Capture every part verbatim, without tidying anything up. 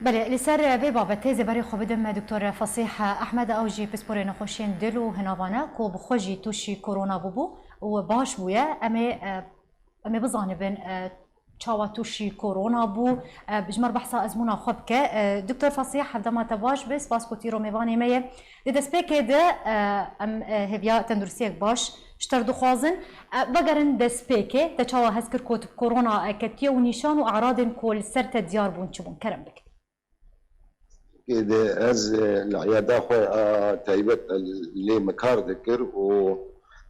Belê, li ser vê babetê zê berê xwe bidim Doktor Fesîh Ehmed, ew jî pisporê nexweşiyên dil û hinavane ku bi xwe jî tûşî korona bûbû û baş bûye. Em ê, e, em ê bizanibin, e, çawa tûşî korona bû. E, ji me re behsa ezmûna xwe bike. E, Doktor Fesîh, hevdema te baş be, spas ku tîro mêvanê me ye. Di destpêkê de, e, em, e, hêviya tenduristiyek baş ji te re dixwazin. E, vegerin destpêkê, te çawa hez kir ku tu bi korona, e, ketiye û nîşan û eradên ku li ser te diyar bûn çi bûn? Kerem bike. Ê de ez, e, li eyada xwe a taybet, e, lê me kar dikir û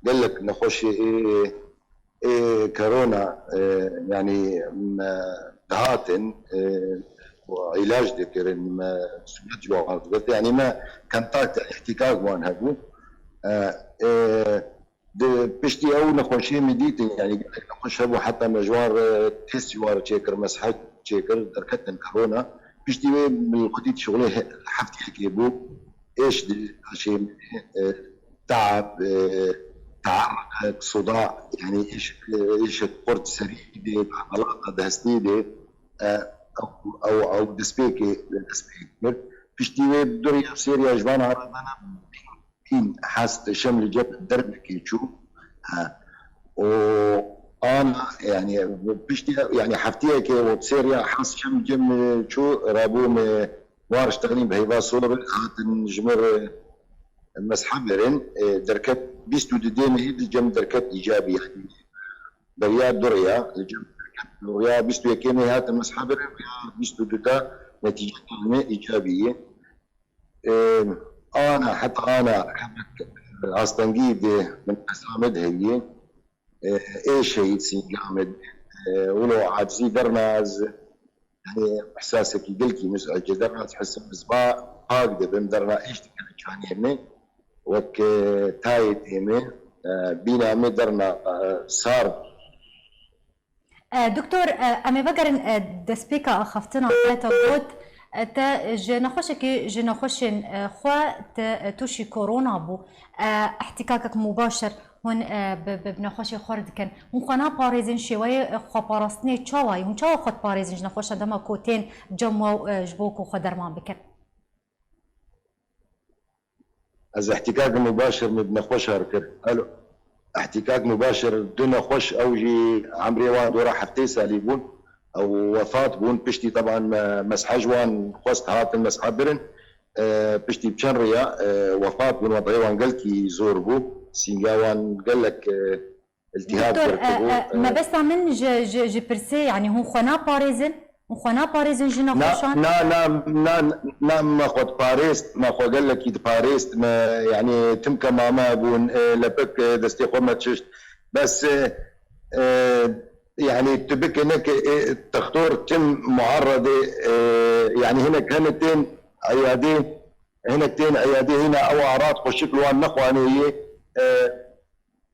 gelek nexweşê ê, ê korona, e, yanî me dihatin, e, û îlac dikirin, me sûret ji wan digirt. Yanî me kontak, îhtîkak wan hebû. E, e, Di piştî ew nexweşiyê min dîtin, yanî gelek nexweş hebû, heta me ji wan re test ji wan re çêkir, meshe çêkir, derketin korona. Piştî wê min li xwe dît şixulê he-, heftiyekê bû. Êş di laşê min, e, teab, e, teerqek, suda, yanî êş, e, êşek xurt serî dê, belata destî dê, e, ew, ew, ew destpêkê, destpêk kir. Piştî wê bi du riya, sê riya ji van ara dana, bîn hest şem li cem derbekê çû. Ha. Û ana, yanî, piştî, yanî, heftiyekê û sê riya hest şem cem çû, rabû me war ji tenî bi heyva sor hatin ji me re meshebirin, e, derket bîst û du dê mehî di cem derket îcabî, yanî, beriya du riya, li cem derket, riya bîst û yekê mehî hatin meshebirin, riya bîst û du de netîce me îcabî ye. Ê, ana, heta ana hevek astengî dê min hesra me de heye. Ê, êş heye sînga me de. Ê, wilo acizî derna ez, yanî, ihsasekî gelkî muzece derna ez hisim ez ba pak dibim, derna êş dikim canê me. Wek, e, tayê dê me, e, bîna me derna, e, sar. E, Doktor, e, em ê vegerin, e, destpêka axaftina te, te got, e, te ji nexweşekî ji nexweşên, e, xwe te, e, tûşî korona bû. E, îhtîkakek mubaşir hûn, e, bi, bi, bi nexweşê xwe re dikin. Hûn xwe naparêzin, şêweyê, e, xweparastinê çawa ye? Hûn çawa xwe diparêzin ji nexweşa dema ku tên cem we, e, ji bo ku xwe derman bikin? Ez îhtîkak mubaşir min bi nexweşa re kir. Elo. Îhtîkak mubaşir du nexweş, ew jî emrê wan dora heftê salî bûn. Ew wefat bûn. Piştî teban me, meshe ji wan xwest hatin meshebirin. E, piştî bi çend riya, e, wefat bûn. Wed'ê wan gelkî zor bû. Sînga wan gelek, e, iltihab Doktor, girtibû. E, e, e, mebesta min ji, ji, ji pirsê, yanî hûn xwe naparêzin? Hûn xwe naparêzin ji nexweşan? Na, na, na, na, na, me xwe diparêst, me xwe gelekî diparêst, me, yanî tim kemame bûn, e, lepik, e, destê xwe me çişt. Bes, e, e, yanî tu bike neke, e, textor tim muarredê, e, yanî hinek hene tên eyadê, hinek tên eyadê hîna ew arat xweşik li wan nexwanê yê, e,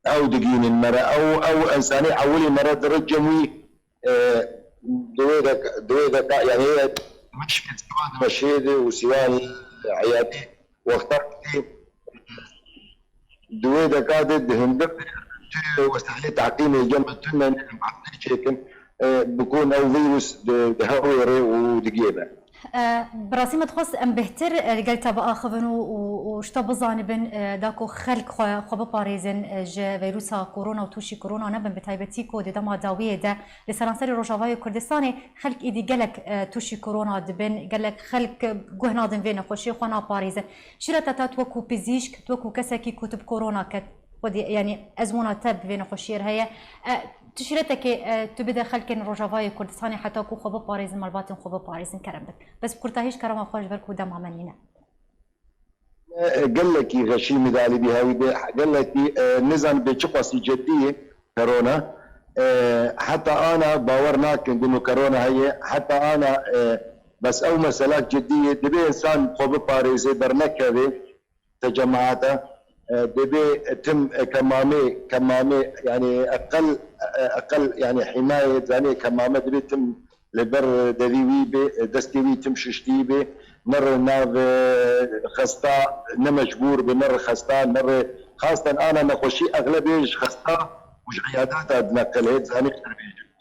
ew digihînin me re. Ew, ew ensanê ewilî me re dirit cem wî, e, di wê de, di wê de ka, yanî, mişkil sîwan dibe şêr û sîwan eyadî wexta tê di wê de ka de di hundir de tu wesaîlê teqîmê cem me tune ne em çêkin, e, bikûn ew vîrus di, di hewê re û digê me. E, bi rastî me dixwest em bêhtir, e, li gel te biaxivin û, û, û ji te bizanibin, e, da ku xelk xwe, xwe biparêzin, e, ji vîrusa korona û tûşî korona nebin, bi taybetî ku di dema dawiyê de li seranserê Rojavayê Kurdistanê xelk êdî gelek, e, tûşî korona dibin, gelek xelk, e, guh nadin vê nexweşiyê, xwe naparêzin. Şîreta te, tu wekû pizîşk, tu wekû kesekî ku tu bi korona ket, xwedî, yanî ezmûna te bi vê nexweşiyê re heye. E, Tu şîretekê, e, tu bide xelkên Rojavayê Kurdistanê heta ku xwe biparêzin, malbatên xwe biparêzin, kerem bik. Bes bi kurtahî ji kerema xwe ji ber ku dema me nîne. E, gelekî xeşî min dalî bî hawî bê, gelekî, e, nizan bê çi qasî ceddî ye korona. E, heta ana bawer nakin ku korona heye, heta ana, e, bes ew meselak ceddî ye, divê insan xwe biparêze, dernekeve. Te cemaeta, e, dibê tim, e, kemamê, kemamê, yanî eqel, e, eqel, yanî hîmayê, zanê kemame dibê tim li ber devî wî bê, e, destê wî tim şiştî bê, nere nav, e, xesta, ne mecbûr bê, nere xesta, nere xastan ana nexweşî exlebê ji xesta û ji eyadata dineqilê, zanê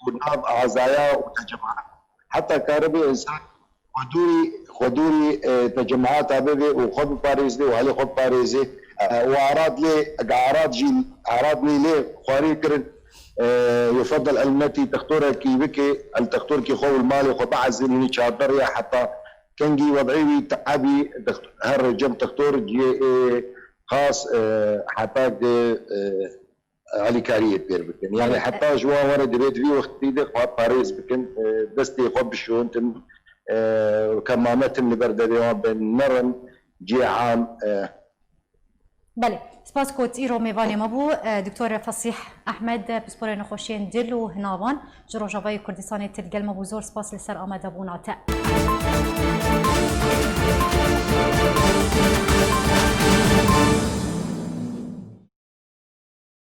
û nav azaya û te cemaet. Heta karibê insan Xwedûrî, xwedûrî, e, tecemata bibê û xwe biparêzê û helê xwe biparêzê. E, û arad lê, ege arad jî, arad lê lê xwarî kirin, e, yufadal el netî textorekî bike, el textorkî xwe û li malê xwe biezin, hînî çarder ya heta kengî wed'î wî te'ebî, text-, her cem textor cihê, e, xas, e, heta ki, e, alîkariyê pêr bikin. Yani heta ji wan were divê di vî wextî de xwe parêz bikin, e, destê xwe bişontin, e, kemametin li ber devê wan bên nerin cihê am, e. Belê, spas ku îro mêvanê me bû, e, Doktor Fesîh Ehmed, pisporê nexweşiyên dil û hinavan ji Rojavayê Kurdistanê til gel me bû. Zor spas li ser amadebûna te.